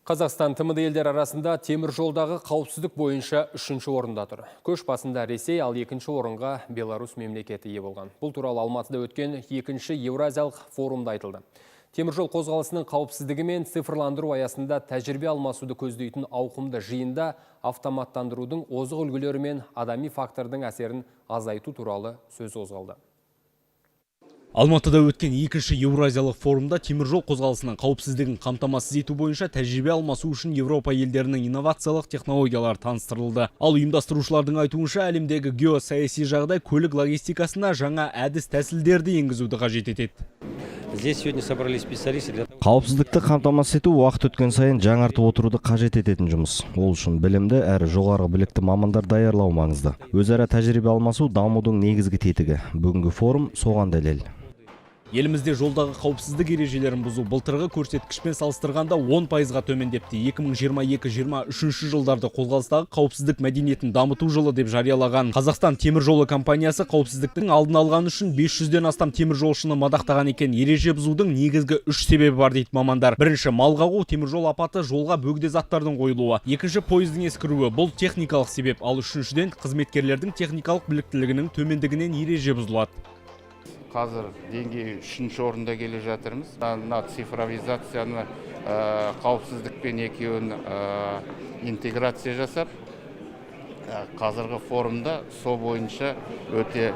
Қазақстан ТМД елдер арасында темір жолдағы қауіпсіздік бойынша үшінші орында тұр. Көш басында Ресей, ал екінші орынға Беларусь мемлекеті ие болған. Бұл туралы Алматыда өткен екінші Еуразиялық форумда айтылды. Темір жол қозғалысының қауіпсіздігі мен цифрландыру аясында тәжірибе алмасуды көздейтін ауқымды жиында автоматтандырудың озық үлгілері мен адами фактордың әсерін азайту туралы сөз қозғалды. Алматыда өткен екінші Еуразиялық форумда теміржол қозғалысының қауіпсіздігін қамтамасыз ету бойынша тәжірибе алмасу үшін Еуропа елдерінің инновациялық технологиялары таныстырылды. Ал ұйымдастырушылардың айтуынша, әлемдегі геосаяси жағдай көлік логистикасына жаңа әдіс тәсілдерді енгізуді қажет етеді. Здесь сегодня собрались специалисты для того, Қауіпсіздікті қамтамасыз ету уақыт өткен сайын жаңартып отыруды қажет ететін жұмыс. Ол үшін білімді әрі жоғары білікті мамандар даярлау маңызды. Өзара тәжірибе алмасу – дамудың негізгі тетігі. Бүгінгі форум соған дәлел. Елімізде жолдағы қауіпсіздік ережелерін бұзу былтырғы көрсеткішпен салыстырғанда 10%-ға төмендепті. 2022-23 жылдарды қозғалыстағы қауіпсіздік мәдениетін дамыту жылы деп жариялаған. Қазақстан темір жолы компаниясы қауіпсіздіктің алдын алғаны үшін 500-ден астам темір жолшыны мадақтаған екен. Ереже бұзудың негізгі үш себебі бар дейді мамандар. Бірінші – мал қағу, темір жол апаты, жолға бөгде заттардың қойылуы. Екінші – пойыздың ескіруі. Бұл техникалық себеп. Ал үшіншіден, қызметкерлердің техникалық біліктілігінің төмендігінен ереже бұзылады. Қазір деңгейі үшінші орында келе жатырмыз. Мына цифровизацияны қауіпсіздікпен екеуін интеграция жасап, қазіргі форумда со бойынша өте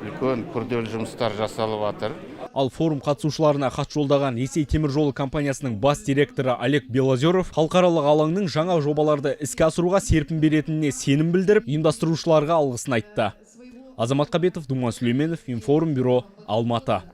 үлкен күрделі жұмыстар жасалып жатыр. Ал форум қатысушыларына хат жолдаған Ресей темір жолы компаниясының бас директоры Олег Белозеров халықаралық алаңның жаңа жобаларды іске асыруға серпін беретініне сенім білдіріп, ұйымдастырушыларға алғысын айтты. Азамат Қабетов, Думан Сүлейменов, Информ бюро, Алматы.